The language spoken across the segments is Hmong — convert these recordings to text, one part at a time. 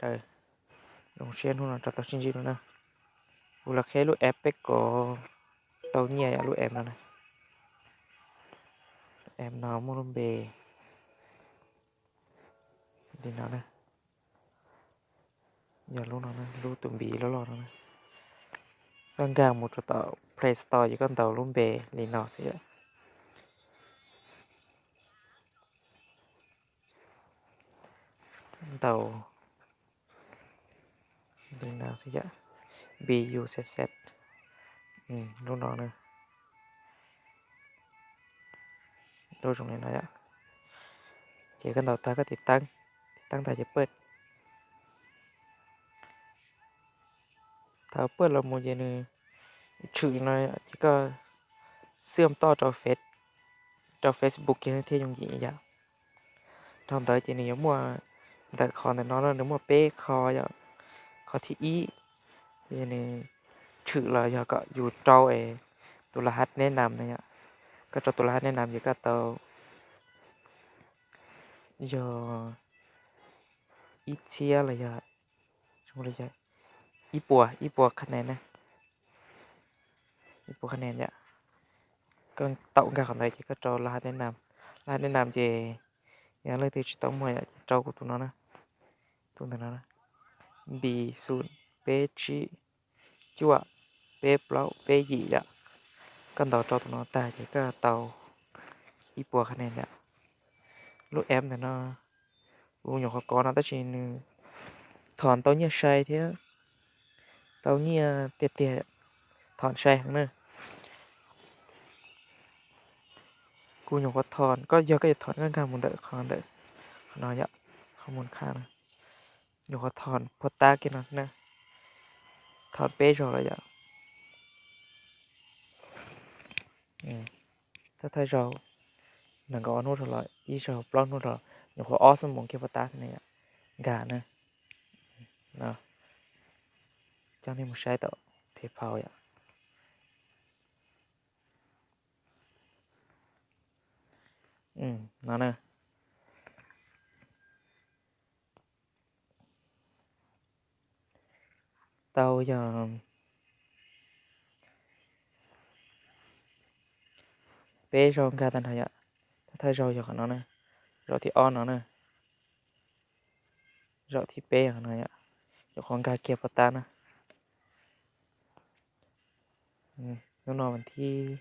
raws. Zoo siab hnub no rau tau sib ntsib no na. Kuv los qhia lub app peb kov tau nyiaj yom, lub app no na. App no muaj lub npe li no na. Yog lub no, lub tus npiv loj loj no. Koj nkag mus rau tom Play Store ces koj ntaus lub npe li no xwb yom. Ntaus li no xwb yom, B U Z Z, lub no na. Lub zoo li no yom. Ces koj ntaus tag koj tiv taab, tiv taab tag ces paj. Thaum paj los mus ces nws tshwm no ces koj xiam toj rau Facebook kiag thiaj yooj yim yom. Dhau ntawd ces nws yuav muaj ntawm qhov ntawm no nws muaj peb qho yom. Qhov thib ib, nws tshwm los yog kom yus rau es tus laj hab neb nam na yom. Koj rau tus laj hab neb nam ces koj tau yog ib txhiab los yog ib puas, ib puas qhab ne na, ib puas qhab ne yom. Koj tau nkag qhov ntawd ces koj rau laj hab neb nam, laj hab neb nam ces yog leej twg tsis tau muag yom ces rau kuv tus no na, tus ntawm no na, npis xum peb tsib cuaj peb plaub peb yim yom. Koj ntaus rau tus no tag ces koj tau ib puas qhab ne yom. Lub app ntawm no kuv nyuam qhuav kov no tab sis nws thom tau nyiaj sai thiab tau nyiaj tiag tiag, thom sai heev na. Kuv nyuam qhuav thom, koj yog koj yuav thom koj nkag mus ntawm qhov ntawm qhov no yom, qhov mus qhab na. Nyuam qhuav thom puag ta kiag no xwb na, thom peb zaug lawm yom. Thawj thawj zaug nees nkaum ob hnub rau los ib zaug plaub hnub rau, nyuam qhuav ob xuab moos kiag puag ta xwb na yom. Nkag na, coj nej mus saib tom phev phau yom. No na, tau yog peb zaug nkag tag nrho yom. Thawj thawj zaug yog qhov no na, zaum thib ob no na, zaum thib peb yog qhov no yom. Nyuam qhuav nkag kiag puag ta na. Hnub no vas thib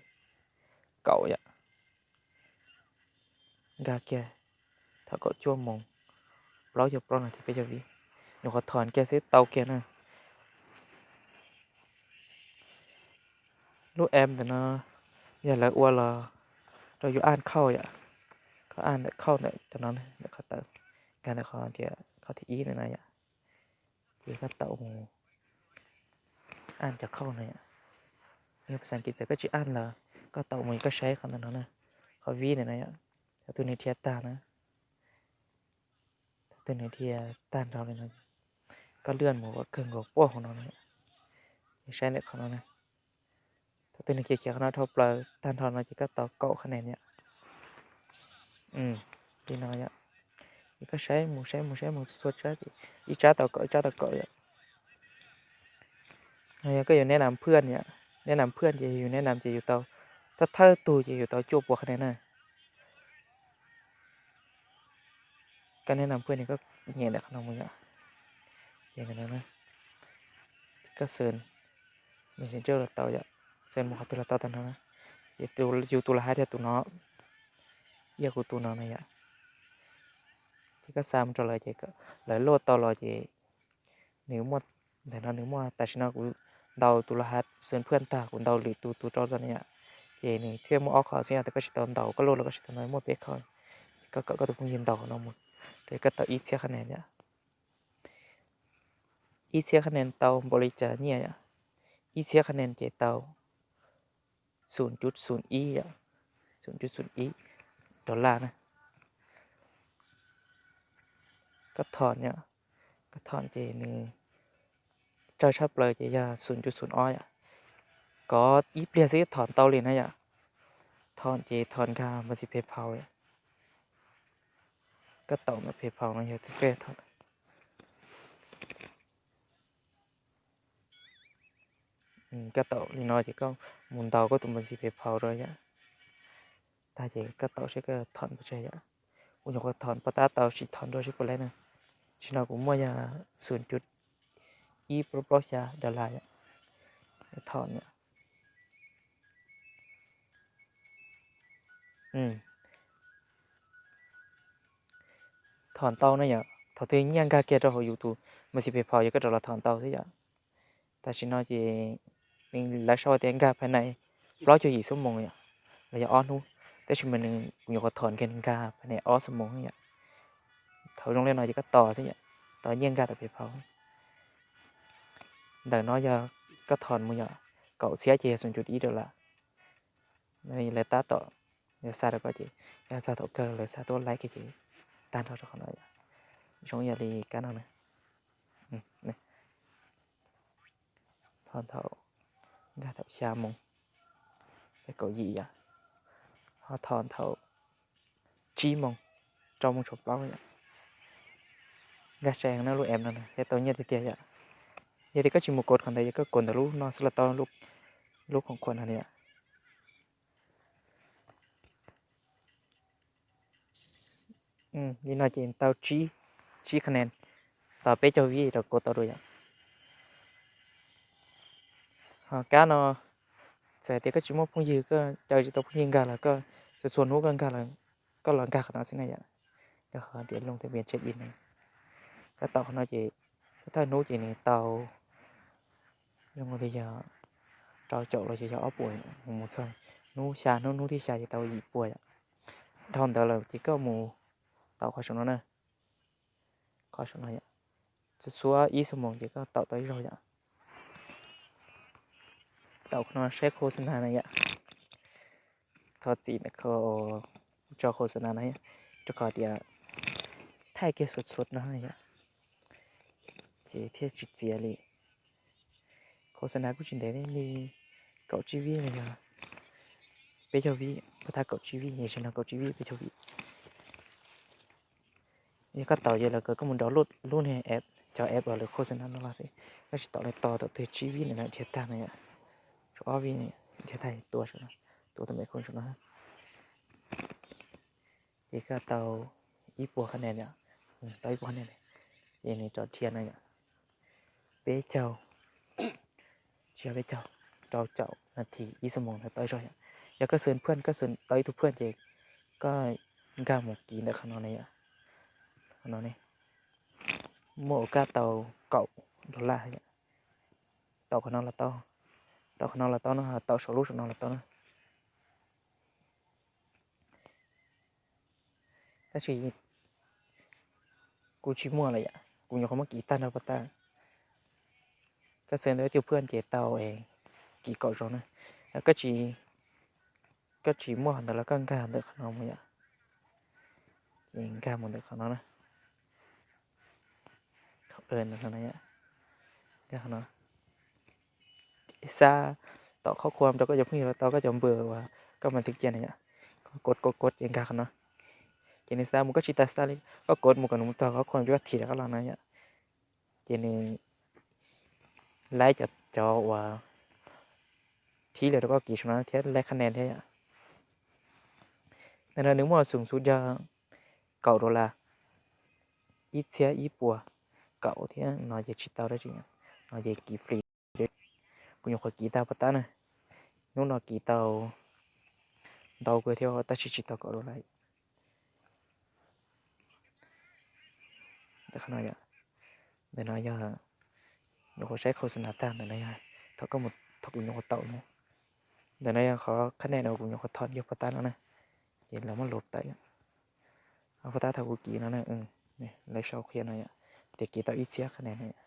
kaum yom, nkag kiag thaum kaum cuaj moos plaub caug plaub nas this peb caug vib, nyuam qhuav thom kiag xwb tau kiag na. Lub app ntawm no yog lawv ua los rau yus aj khauj yom, koj aj ntawm khauj ntawm cov no, ntawm qhov tawm, nkag ntawm qhov tias qhov thib ib ntawm no yom, ces koj tau mus aj cov khauj no yom. Yog pas xas kiv txawm koj tsis aj los koj tau mus koj saib qhov ntawm no na, qhov vib ntawm no yom, thaum twg nws dhia tag na, thaum twg nws dhia tag nrho li no, koj lwaj mus ua kawg nkaus puag hauv no na, saib ntawm qhov no na. Thaum twg nws khiav khiav qhov no dhau plaws tag nrho no ces koj tau kaum qhab ne yom. Li no yom, ces koj saib mus saib mus saib mus txhua txhua tsab ces ib tsab tau kaum ib tsab tau kaum yom. Yog koj yuav neb nam phwaj yom, neb nam phwaj ces yus neb nam ces yus tau, thawj thawj tug ces yus tau cuaj puas qhab ne na. Koj neb nam phwaj ces koj nyem ntawm qhov no mus yom, ces ntawm no na, koj xwm Messenger los tau yom, xwm mus qhov twg los tau tag nrho na. Ces yus tus laj hab yog tus no, yog kuv tus no na yom. Ces koj xa mus rau lawv ces lawv load tau los ces nws muaj, ntawm no nws muaj, tam sim no kuv ntaus tus laj hab xwm phwaj tag kuv ntaus lwm tus tus rau tau na yom. Ces nws thiaj muaj ob qho xwb, yog tias koj tsis tau ntaus, koj load los koj tsis tau ntaus muaj peb qho. Ces koj kom koj tus phooj ywg ntaus qhov no mus, rau koj tau ib txhiab qhab ne yom. Ib txhiab qhab ne tau npaum li cas nyiaj yom? Ib txhiab qhab ne ces tau xum cuv xum ib yom, xum cuv xum ib dollar na. Koj thom yom, koj thom ces nws tsawg tshaj plaws ces yog xum cuv xum ob yom. Kov ib pliag xwb thom tau li na yom. Thom ces thom nkag npa txi phev phau yom. Koj taum ntawm phev phau no yog koj thom. Koj taum li no ces koj mus ntaus koj tus npawb ntxi pem phau rau yom. Tag ces koj taum seb koj thom pes tsawg yom. Kuv nyuam qhuav thom pov tab tau sib thom dua seb puas laib na. Tam sim no kuv muaj yog xoom cuv ib plaub plaub xya dollar yom. Thom yom. Thom ntau na yom, thaum twg nyiaj nkag kiag rau hauv yus tus npawb ntxi pem phau yog koj rov los thom ntau xwb yom. Tam sim no ces lawv sau tias nkag phab nais plaub caug yim xuab moos yom, los yog ob hnub, tab sis mas nws kuv nyuam qhuav thom kiag nkag phab nais ob xuab moos yom. Thaum zoo li no ces koj tos xwb yom, tos nyiaj nkag tau pem phau. Ntawm no yog koj thom mus yom, kaum txhiab ces yog xoom cuv ib dollar. Lawv tab tom, yog xa rau koj ces yog txog thaum kawg lawv xa tuaj laib kiag ces tag nrho rau qhov no yom. Zoo ib yam li kab no na. Thom thaum, nkag thaum xya moos, kaum yim yom, ho thom thaum tsib moos, rau moos tshuav plaub yom. Nkag sai heev na lub app no thiab tau nyiaj tiag tiag yom. Yog tias koj tsis mus kod qhov ntawd, yog koj kod ntawm lub no xwb los tau, lub khoom khuam no yom. Li no ces tau tsib, tsib qhab nes, tos peb caug vib rau kod tau dua yom. Ho kab no, txawm tias koj tsis muaj phooj ywg, koj caw tsis tau phooj ywg nkag los koj txhua txhua hnub koj nkag, koj los nkag qhov no xwb na yom. Yog qhov tias loo tej npias tshe i no, koj taum qhov no ces thawj hnub ces nws tau zoo li yog rau caum los yog ob puas, mus txog hnub xya, hnub, hnub thib xya ces tau yim puas yom. Dhau ntawd lawm ces koj mus taum qhov saum no na, qhov saum no yom. Txhua txhua ib xuab moos ces koj taum tau ib zaug yom. Taum qhov no saib khos xas nas na yom. Thov txim ntawm qhov tso khos xas nas no, rau qhov tias thaij kiag xuv xuv no yom, ces thiaj tsis txiav li. Khos xas nas kuj tsis ntev li, kaum tsib vib los yog peb caug vib, pab tab kaum tsib vib, yog tsis no kaum tsib vib peb caug vib. Yog koj taum ces lawv kom koj mus download lub niag app, cov app uas lawv khos xas nas no los xwb, koj tsis taum lawv tos thaum twg tsib vib ntawm no dhia tag no yom, tshuav ob vib dhia tag tua saum no, tua tus me khos saum no. Ces koj tau ib puas qhab nen, tau ib puas qhab nen, ces nws rov dhia no yom, peb caug, tsis yog peb caug, rau caum nas this ib xuab moos ntawd tau ib zaug yom. Yog koj xwm phwj, koj xwm tau ib tug phwj ces koj nkag mus kiv ntawm qhov no ne yom. Qhov no ne, muaj ua kaj tau kaum dollar yom. Taum qhov no los tau, taum qhov no los tau no, taum saum lub saum no los tau na. Tab sis kuv tsis muaj lawm yom, kuv nyuam qhuav muab kiv tag nrho pov tag. Koj xwm ntawm ib tug phwj ces tau kiv kaum zaug na. Koj tsis muaj qhov ntawd los koj nkag ntawm qhov no mus yom. Ces nkag mus ntawm qhov no na. Nkag qhov no. Xa tom qhov khuam rau koj cov phooj ywg los tau, koj cov npawb uas koj mas twg cia na yom. Koj kod kod kod ces nkag qhov no. Ces nws xa mus, koj tsis tas xa li, koj kod mus kom nws mus txog qhov khuam rau koj thim rov qab los no yom. Ces nws laib cov uas thib li rau koj kiv saum no thiab laib qhab nen thiab yom. Ntawm no nws muaj xoom xuv yog kaum dollar, ib txhiab ib puas kaum thiab no ces tsis tau dab tsi, no ces kiv free. Kuv nyuam qhuav kiv tag pov tab na, hnub no kiv tau ntau kawg thiab tab sis tsis tau kaum dollar. Ntawm qhov no yom, ntawm no yog nyuam qhuav saib khos xas nas tag, ntawm no yog thaum koj mus, thaum kuv nyuam qhuav taum na. Ntawm no yog qhov qhab nen no kuv nyuam qhuav thom yog pov tab no na, ces lawv muab luv tawm. Pov tab thaum kuv kiv no na, lawv sau qhia no yom, tias kiv tau ib txhiab qhab nen na yom.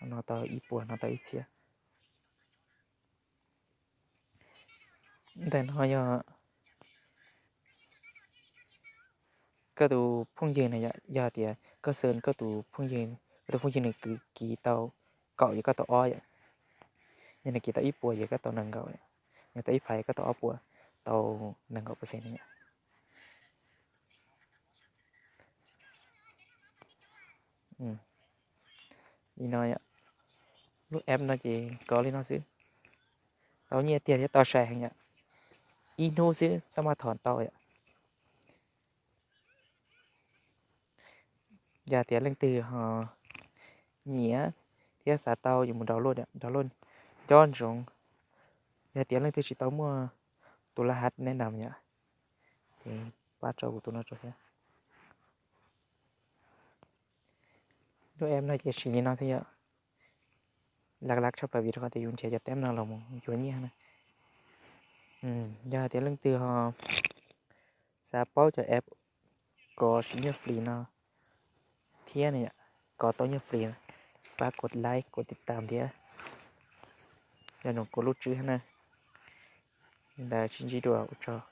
No tau ib puas, no tau ib txhiab. Ntawm no yog koj tus phooj ywg na, yog tias koj xwm koj tus phooj ywg, koj tus phooj ywg nws kiv tau kaum ces koj tau ob yom, yog nws kiv tau ib puas ces koj tau nees nkaum, nws tau ib phav koj tau ob puas, tau nees nkaum percent na yom. Li no yom, Lub app no ces kov li no xwb, tau nyiaj tiag thiab tau sai heev yom. Ib hnub xwb txhob maj thom tau yom. Yog tias leej twg ho nyiam thiab xav tau yuav mus download, download nco ntsoov. Yog tias leej twg tsis tau muaj tus laj hav neb nam yom, ces pab rau kuv tus no rau thiab. Lub app no ces siv li no xwb yom. Laj laj tshaj plaws vim rau qhov tias yus nrhiav cov teb no los mus yuav nyiaj na. Yog hais tias leej twg ho xav paub cov app kov siv nyiaj free no thiab ne, kov tau nyiaj free, pab kov like kov tiv tam thiab, yog nws kov lub tswb na. Li ntawd sib ntsib dua, ua tsaug.